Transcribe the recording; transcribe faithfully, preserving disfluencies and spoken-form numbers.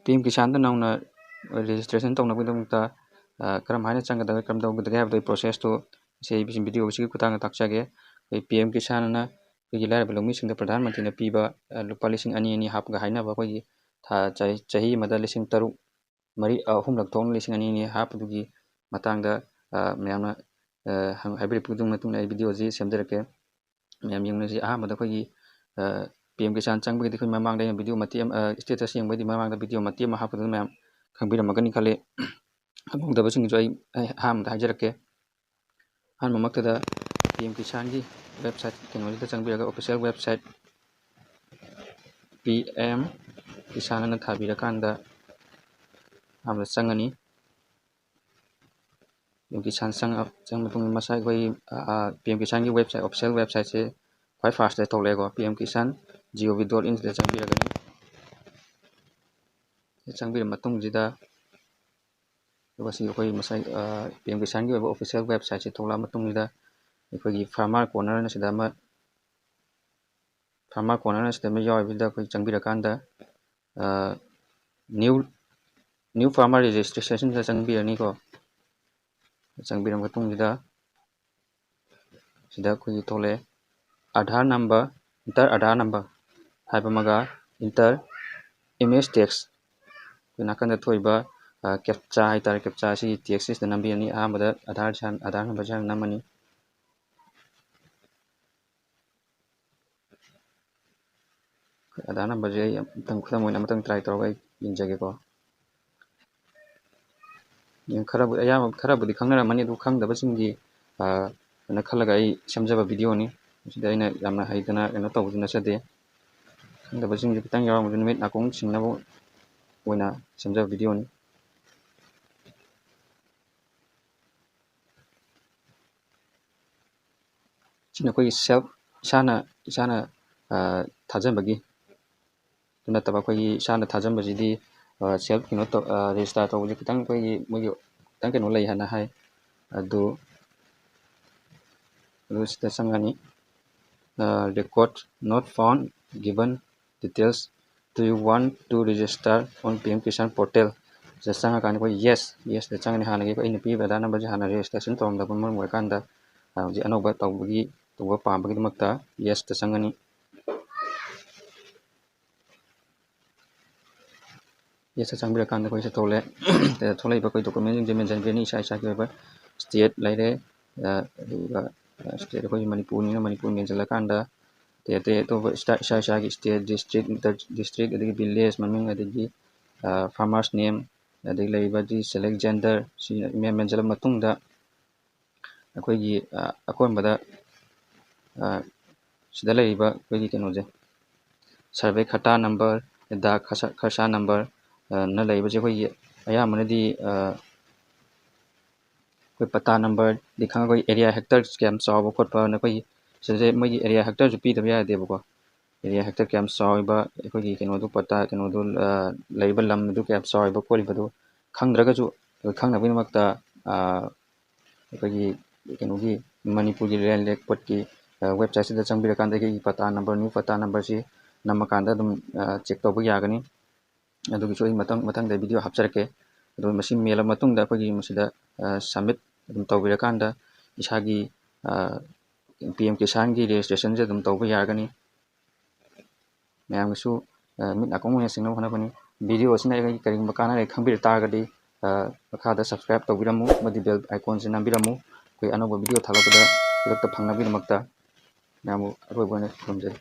P M ꯀꯤꯁꯥꯟꯗ ꯅꯧꯅ registration ꯇꯧꯅꯕꯒꯤꯗꯃꯛꯇ, ꯑ, ꯀꯔꯝ ꯍꯥꯏꯅ ꯆꯪꯒꯗꯒꯦ, ꯀꯔꯝ ꯇꯧꯒꯗꯒꯦ ꯍꯥꯏꯕꯗꯨꯒꯤ process ꯇꯨ ꯉꯁꯤ ꯑꯩ video ꯁꯤꯒꯤ ꯈꯨꯊꯥꯡꯗ ꯇꯥꯛꯆꯒꯦ꯫ ꯑꯩꯈꯣꯏ ꯄꯤ ꯑꯦꯝ ꯀꯤꯁꯥꯟ ꯑꯅ ꯑꯩꯈꯣꯏꯒꯤ ꯂꯥꯏꯔꯕ ꯂꯧꯃꯤꯁꯤꯡꯗ ꯄ꯭ꯔꯙꯥꯟ ꯃꯟꯇ꯭ꯔꯤꯅ ꯄꯤꯕ, ꯑ, ꯂꯨꯄꯥ ꯂꯤꯁꯤꯡ ꯑꯅꯤ ꯑꯅꯤ ꯍꯥꯞꯄꯒ ꯍꯥꯏꯅꯕ ꯑꯩꯈꯣꯏꯒꯤ ꯊꯥ, ꯆꯍꯤ, ꯆꯍꯤ ꯑꯃꯗ ꯂꯤꯁꯤꯡ ꯇꯔꯨꯛ, ꯃꯔꯤ, ꯑ, ꯑꯍꯨꯝꯂꯛ ꯊꯣꯛꯅ ꯂꯤꯁꯤꯡ ꯑꯅꯤ ꯑꯅꯤ ꯍꯥꯞꯄꯗꯨꯒꯤ ꯃꯇꯥꯡꯗ, ꯑ, ꯃꯌꯥꯝꯅ, ꯑ, ꯍꯪ-, ꯍꯥꯏꯕꯤꯔꯛꯄꯒꯤ ꯃꯇꯨꯡ ꯏꯟꯅ ꯑꯩ video ꯁꯤ ꯁꯦꯝꯖꯔꯛꯀꯦ꯫ ꯃꯌꯥꯝ ꯌꯦꯡꯅꯁꯤ꯫ ꯑꯍꯥꯟꯕꯗ ꯑꯩꯈꯣꯏꯒꯤ, ꯑ, ꯄꯤ ꯑꯦꯝ ꯀꯤꯁꯥꯟ ꯆꯪꯕꯒꯤꯗꯤ ꯑꯩꯈꯣꯏ ꯃꯃꯥꯡꯗ ꯑꯩꯅ video ꯃꯇꯦꯛ ꯑꯃ, ꯑ, status ꯌꯦꯡꯕꯒꯤꯗꯤ ꯃꯃꯥꯡꯗ video ꯃꯇꯦꯛ ꯑꯃ ꯍꯥꯞꯄꯗꯨꯅ ꯃꯌꯥꯝ ꯈꯪꯕꯤꯔꯝꯃꯒꯅꯤ ꯈꯜꯂꯤ꯫ ꯈꯪꯍꯧꯗꯕꯁꯤꯡꯒꯤꯁꯨ ꯑꯩ, ꯑꯩ ꯑꯍꯥꯟꯕꯗ ꯍꯥꯏꯖꯔꯛꯀꯦ꯫ ꯑꯍꯥꯟꯕꯃꯛꯇꯗ ꯄꯤ ꯑꯦꯝ ꯀꯤꯁꯥꯟꯒꯤ website ꯀꯩꯅꯣꯁꯤꯗ ꯆꯪꯕꯤꯔꯒ, official website P M Kisan ꯑꯅ ꯊꯥꯕꯤꯔꯀꯥꯟꯗ ꯑꯍꯥꯟꯕꯗ ꯆꯪꯉꯅꯤ꯫ ꯄꯤ ꯑꯦꯝ ꯀꯤꯁꯥꯟ ꯆꯪꯉ-, ꯆꯪꯉ ꯃꯇꯨꯡꯗ ꯃꯁꯥ ꯑꯩꯈꯣꯏ, ꯑ, ꯑ, ꯄꯤ ꯑꯦꯝ ꯀꯤꯁꯥꯟꯒꯤ website, official website ꯁꯦ ꯈ꯭ꯋꯥꯏ first ꯇ ꯊꯣꯛꯂꯛꯑꯦꯀꯣ꯫ P M Kisan G O V dot in ꯁꯤꯗ ꯆꯪꯕꯤꯔꯒꯅꯤ꯫ ꯁꯤꯗ ꯆꯪꯕꯤꯔ ꯃꯇꯨꯡꯁꯤꯗ, ꯑꯗꯨꯒ ꯁꯤ ꯑꯩꯈꯣꯏ ꯉꯁꯥꯏ, ꯑ, P M Kisan ꯒꯤ ꯑꯣꯏꯕ official website ꯁꯦ ꯊꯣꯛꯂꯛꯑ ꯃꯇꯨꯡꯁꯤꯗ, ꯑꯩꯈꯣꯏꯒꯤ farmer corner ꯑꯅ ꯁꯤꯗ ꯑꯃ, farmer corner ꯑꯅ ꯁꯤꯗ ꯑꯃ ꯌꯥꯎꯔꯤꯕꯁꯤꯗ ꯑꯩꯈꯣꯏ ꯆꯪꯕꯤꯔꯀꯥꯟꯗ, ꯑ, new, new farmer registration ꯗ ꯆꯪꯕꯤꯔꯅꯤꯀꯣ꯫ ꯆꯪꯕꯤꯔ ꯃꯇꯨꯡꯁꯤꯗ ꯁꯤꯗ ꯑꯩꯈꯣꯏꯒꯤ ꯊꯣꯛꯂꯛꯑꯦ, "Aadhaar number, enter Aadhaar number" ꯍꯥꯏꯕ ꯑꯃꯒ, "Enter image text", ꯑꯩꯈꯣꯏ ꯅꯥꯀꯟꯗ ꯊꯣꯛꯏꯕ, ꯑ, captcha ꯍꯥꯏꯇꯥꯔꯦ, captcha ꯑꯁꯤꯒꯤ text ꯁꯤꯗ ꯅꯝꯕꯤꯔꯅꯤ꯫ ꯑꯍꯥꯟꯕꯗ Aadhaar ꯁꯥꯟ-, Aadhaar number ꯁꯦ ꯍꯥꯟꯅ ꯅꯝꯃꯅꯤ꯫ Aadhaar number ꯁꯦ ꯑꯩ ꯑꯃꯇꯪ ꯈꯨꯗꯝ ꯑꯣꯏꯅ ꯑꯃꯇꯪ try ꯇꯧꯔꯒ ꯑꯩ ꯌꯦꯡꯖꯒꯦꯀꯣ꯫ ꯌꯦꯡ-, ꯈꯔꯕꯨ-, ꯑꯌꯥꯝꯕ ꯈꯔꯕꯨꯗꯤ ꯈꯪꯅꯔꯝꯃꯅꯤ, ꯑꯗꯨ ꯈꯪꯗꯕꯁꯤꯡꯒꯤ, ꯑ, ꯑꯅ ꯈꯜꯂꯒ ꯑꯩ ꯁꯦꯝꯖꯕ video ꯅꯤ꯫ ꯃꯁꯤꯗ ꯑꯩꯅ ꯌꯥꯝꯅ ꯍꯩꯗꯅ ꯀꯩꯅꯣ ꯇꯧꯕꯗꯤ ꯅꯠꯆꯗꯦ꯫ ꯈꯪꯗꯕꯁꯤꯡꯁꯨ ꯈꯤꯇꯪ ꯌꯥꯎꯔꯝꯃꯁꯨ ꯅꯨꯃꯤꯠ ꯅꯥꯀꯣꯡ ꯁꯤꯡꯅꯕ ꯑꯣꯏꯅ ꯁꯦꯝꯖꯕ video ꯅꯤ꯫ ꯁꯤꯅ ꯑꯩꯈꯣꯏꯒꯤ self, ꯏꯁꯥꯅ, ꯏꯁꯥꯅ, ꯑ, ꯊꯥꯖꯕꯒꯤ, ꯑꯗꯨ ꯅꯠꯇꯕ ꯑꯩꯈꯣꯏꯒꯤ ꯏꯁꯥꯅ ꯊꯥꯖꯕꯁꯤꯗꯤ, ꯑ, self ꯀꯩꯅꯣ ꯇꯧ-, ꯑ, register ꯇꯧꯕꯁꯦ ꯈꯤꯇꯪ ꯑꯩꯈꯣꯏꯒꯤ ꯃꯣꯏꯒꯤ ꯈꯤꯇꯪ ꯀꯩꯅꯣ ꯂꯩ ꯍꯥꯏꯅ ꯍꯥꯏ꯫ ꯑꯗꯨ, ꯑꯗꯨ ꯁꯤꯗ ꯆꯪꯉꯅꯤ꯫ ꯑ, "Record not found given details "Do you want to register on P M Kisan portal?" ꯁꯤꯗ ꯆꯪꯉꯀꯥꯟꯗ ꯑꯩꯈꯣꯏ yes, yes ꯇ ꯆꯪꯉꯅꯤ꯫ ꯍꯥꯟꯅꯒꯤ ꯑꯩꯈꯣꯏ ꯑꯩꯅ ꯄꯤꯔꯤꯕ ꯑꯙꯥꯔ ꯅꯝꯕꯔꯁꯦ ꯍꯥꯟꯅ ꯔꯦꯖꯤꯁꯇ꯭ꯔꯦꯁꯟ ꯇꯧꯔꯝꯗꯕ ꯃꯔꯝ ꯑꯣꯏꯔꯀꯥꯟꯗ, ꯑ, ꯍꯧꯖꯤꯛ ꯑꯅꯧꯕ ꯇꯧꯕꯒꯤ, ꯇꯧꯕ ꯄꯥꯝꯕꯒꯤꯗꯃꯛꯇ yes ꯇ ꯆꯪꯉꯅꯤ꯫ Yes ꯇ ꯆꯪꯕꯤꯔꯀꯥꯟꯗ ꯑꯩꯈꯣꯏꯁꯦ ꯊꯣꯛꯂꯛꯑꯦ꯫ ꯁꯤꯗ ꯊꯣꯛꯂꯛꯏꯕ ꯑꯩꯈꯣꯏ ꯗꯣꯀꯨꯃꯦꯟꯁꯤꯡꯁꯦ ꯃꯦꯟꯁꯤꯟꯕꯤꯔꯅꯤ, ꯏꯁꯥ ꯏꯁꯥꯒꯤ ꯑꯣꯏꯕ ꯁ꯭ꯇꯦꯠ ꯂꯩꯔꯦ, ꯑ, ꯑꯗꯨꯒ, ꯑ, ꯁ꯭ꯇꯦꯠ ꯑꯩꯈꯣꯏꯒꯤ ꯃꯅꯤꯄꯨꯔꯅꯤꯅ ꯃꯅꯤꯄꯨꯔ ꯃꯦꯟꯁꯤꯜꯂꯀꯥꯟꯗ, ꯑꯇꯩ ꯑꯇꯩ ꯑꯇꯣꯞꯄ ꯏꯁꯇꯥ-, ꯏꯁꯥ ꯏꯁꯥꯒꯤ ꯁ꯭ꯇꯦꯠ, ꯗꯤꯁꯇ꯭ꯔꯤꯛ, ꯏꯟꯇꯔ-, ꯗꯤꯁꯇ꯭ꯔꯤꯛ, ꯑꯗꯒꯤ ꯚꯤꯂꯦꯖ ꯃꯃꯤꯡ, ꯑꯗꯒꯤ, ꯑ, ꯐꯥꯔꯃꯔꯁ ꯅꯦꯝ, ꯑꯗꯒꯤ ꯂꯩꯔꯤꯕ ꯗꯤ ꯁꯦꯂꯦꯛ ꯖꯦꯟꯗꯔ, ꯁꯤ ꯃꯦꯟ-, ꯃꯦꯟꯁꯤꯜꯂ ꯃꯇꯨꯡꯗ ꯑꯩꯈꯣꯏꯒꯤ, ꯑ, ꯑꯀꯣꯟꯕꯗ, ꯑ, ꯁꯤꯗ ꯂꯩꯔꯤꯕ ꯑꯩꯈꯣꯏꯒꯤ ꯀꯩꯅꯣꯁꯦ, ꯁꯔꯚꯦ ꯈꯇꯥ ꯅꯝꯕꯔ, ꯗꯥ ꯈꯁ-, ꯈꯔꯁꯥ ꯅꯝꯕꯔ, ꯑ, ꯅ ꯂꯩꯕꯁꯦ ꯑꯩꯈꯣꯏꯒꯤ ꯑꯌꯥꯝꯕꯅꯗꯤ, ꯑ, ꯑꯩꯈꯣꯏ ꯄꯇꯥ ꯅꯝꯕꯔꯗꯤ ꯈꯪꯉꯒ ꯑꯩꯈꯣꯏ ꯑꯦꯔꯤꯌꯥ ꯍꯦꯛꯇꯔ ꯀꯌꯥꯝ ꯆꯥꯎꯕ ꯈꯣꯠꯄꯅ ꯑꯩꯈꯣꯏꯒꯤ ꯁꯤꯗꯁꯦ ꯃꯣꯏꯒꯤ ꯑꯦꯔꯤꯌꯥ ꯍꯦꯛꯇꯔꯁꯨ ꯄꯤꯗꯕ ꯌꯥꯗꯦꯕꯀꯣ꯫ ꯑꯦꯔꯤꯌꯥ ꯍꯦꯛꯇꯔ ꯀꯌꯥꯝ ꯆꯥꯎꯔꯤꯕ, ꯑꯩꯈꯣꯏꯒꯤ ꯀꯩꯅꯣꯗꯨ ꯄꯇꯥ, ꯀꯩꯅꯣꯗꯨ, ꯑ, ꯂꯩꯔꯤꯕ ꯂꯝꯗꯨ ꯀꯌꯥꯝ ꯆꯥꯎꯔꯤꯕ ꯈꯣꯠꯂꯤꯕꯗꯨ ꯈꯪꯗ꯭ꯔꯒꯁꯨ ꯑꯩꯈꯣꯏ ꯈꯪꯅꯕꯒꯤꯗꯃꯛꯇ, ꯑ, ꯑꯩꯈꯣꯏꯒꯤ ꯀꯩꯅꯣꯒꯤ ꯃꯅꯤꯄꯨꯔꯒꯤ ꯂꯦꯟ ꯂꯦꯛ ꯕꯣꯔꯗꯀꯤ, ꯑ, ꯋꯦꯕꯁꯥꯏꯠꯁꯤꯗ ꯆꯪꯕꯤꯔꯀꯥꯟꯗ ꯑꯩꯈꯣꯏꯒꯤ ꯄꯇꯥ ꯅꯝꯕꯔ, ꯅ꯭ꯌꯨ ꯄꯇꯥ ꯅꯝꯕꯔꯁꯤ ꯅꯝꯃꯀꯥꯟꯗ ꯑꯗꯨꯝ, ꯑ, ꯆꯦꯛ ꯇꯧꯕ ꯌꯥꯒꯅꯤ꯫ ꯑꯗꯨꯒꯤꯁꯨ ꯑꯩ ꯃꯊꯪ, ꯃꯊꯪꯗ ꯚꯤꯗꯤꯑꯣ ꯍꯥꯞꯆꯔꯛꯀꯦ꯫ ꯑꯗꯨ ꯃꯁꯤ ꯃꯦꯜꯂ ꯃꯇꯨꯡꯗ ꯑꯩꯈꯣꯏꯒꯤ ꯃꯁꯤꯗ, ꯑ, ꯁꯕꯃꯤꯠ ꯑꯗꯨꯝ ꯇꯧꯕꯤꯔꯀꯥꯟꯗ ꯏꯁꯥꯒꯤ, ꯑ, ꯄꯤ ꯑꯦꯝ ꯀꯤꯁꯥꯟꯒꯤ ꯔꯦꯖꯤꯁꯇ꯭ꯔꯦꯁꯟꯁꯦ ꯑꯗꯨꯝ ꯇꯧꯕ ꯌꯥꯒꯅꯤ꯫ ꯃꯌꯥꯝꯒꯤꯁꯨ, ꯑ, ꯃꯤꯠ ꯅꯥꯀꯣꯡ ꯑꯣꯏꯅ ꯁꯤꯡꯅꯕ ꯍꯣꯠꯅꯕꯅꯤ꯫ ꯚꯤꯗꯤꯑꯣ ꯑꯁꯤꯅ ꯑꯩꯈꯣꯏꯒꯤ ꯀꯔꯤꯒꯨꯝꯕ ꯀꯥꯟꯅꯔꯦ ꯈꯪꯕꯤꯔ ꯇꯥꯔꯒꯗꯤ, ꯑ, ꯃꯈꯥꯗ subscribe ꯇꯧꯕꯤꯔꯝꯃꯨ ꯑꯃꯗꯤ bell icon ꯁꯦ ꯅꯝꯕꯤꯔꯝꯃꯨ꯫ ꯑꯩꯈꯣꯏ ꯑꯅꯧꯕ ꯚꯤꯗꯤꯑꯣ ꯊꯥꯒꯠꯂꯛꯄꯗ ꯈꯨꯗꯛꯇ ꯐꯪꯅꯕꯒꯤꯗꯃꯛꯇ꯫ ꯃꯌꯥꯝꯕꯨ ꯑꯔꯣꯏꯕ ꯑꯣꯏꯅ ꯈꯨꯔꯨꯝꯖꯔꯤ꯫